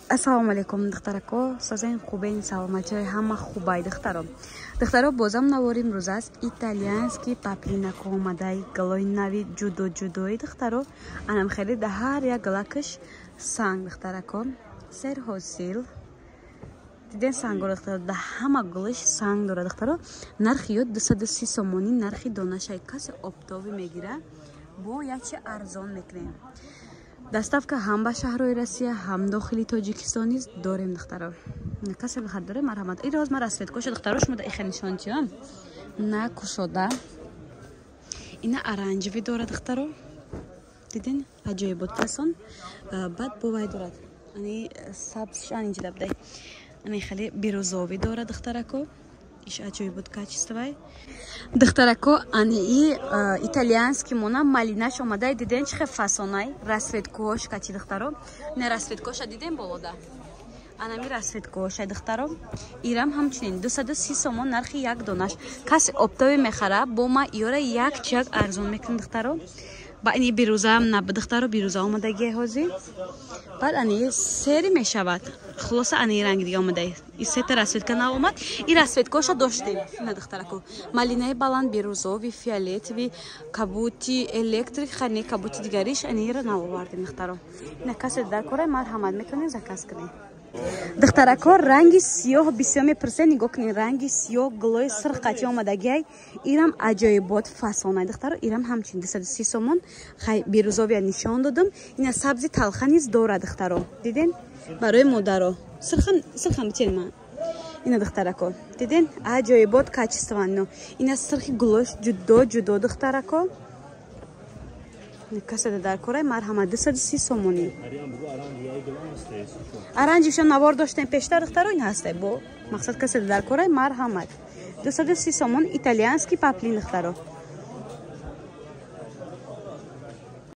Ассалому алайкум, духтарако. Созен, хубен, саломатиҳои ҳама хубай, духтаро. Духтаро, бозам навори имрӯз аст итальянский поплинако омадай, галои нави ҷудо-ҷудои, духтаро. Анам хеле да ҳар як галакаш санг, духтарако. Серҳосил. Диден сангоро, духтаро, да ҳама гулаш санг дора, духтаро. Нархи ё 230 сомонӣ нархи донашай. Касе оптовый мегира, бо якчи арзон мекунем. Доставка ҳам ба шаҳрҳои Россия, ҳам дохили Тоҷикистон низ дорем, духтаро. Касе бихар дорем, марҳамат. Ин роз ман расцветкоша, духтаро, шумо да иха нишон тиём. На кушода. Ина оранжевый дора, духтаро. Дидин? Аҷоибот фасон. Баъд бо вай дорад. Ани сабзш ан инҷида будай. Ани хеле бирӯзовӣ дора, духтарако. Иш аҷоибот качествоай. Духтарако, ани итальянский мона малинаш омадай, диден чӣ хел фасонай, расцветкош качи, духтаро. Не расцветкоша диден болода. Анами расцветкошай, духтаро. Ирам ҳамчунин 230 сомон нархи як донаш. Касе оптовый мехара, бо ма иёра як чиак арзон мекунем, духтаро. Ба ини бирӯзаам наб, духтаро, бирӯза омадагие ҳозир. Баъд ани сери мешавад. Хулоса, ани ранги дига омадай. И сета расцветка нав омад. И расцветкоша доштем. Ина, духтарако. Малинаи баланд, бирӯзовый, фиолетовый, кабути электрик, хани кабути дигариш анира нав овардем, духтаро. Ина касе дар кора, марҳамат, метавонед заказ кунед. Духтарако, ранги сиёҳ бисёр мепурсед, нигоҳ кунед, ранги сиёҳ гулои сирх қатӣ омадагиай. Ирам аҷоибот фасонай, духтаро, ирам ҳамчунин 230 сомон. Хай, бирӯзовия нишон додам. Ина сабзи талха низ дорад, духтаро. Диден? Барои модаро. Сирхам битен ман. Ина, духтарако. Диден? Аҷоибот качественно. Ина сирхи гулош ҷудо ҷудо, духтарако. Касе дар корай, марҳамат, 230 сомонӣ. Аранҷиша навор доштем пештар, духтаро, ин ҳасте бо мақсад. Касе дар корай, марҳамат, 230 сомон итальянский поплин, духтаро.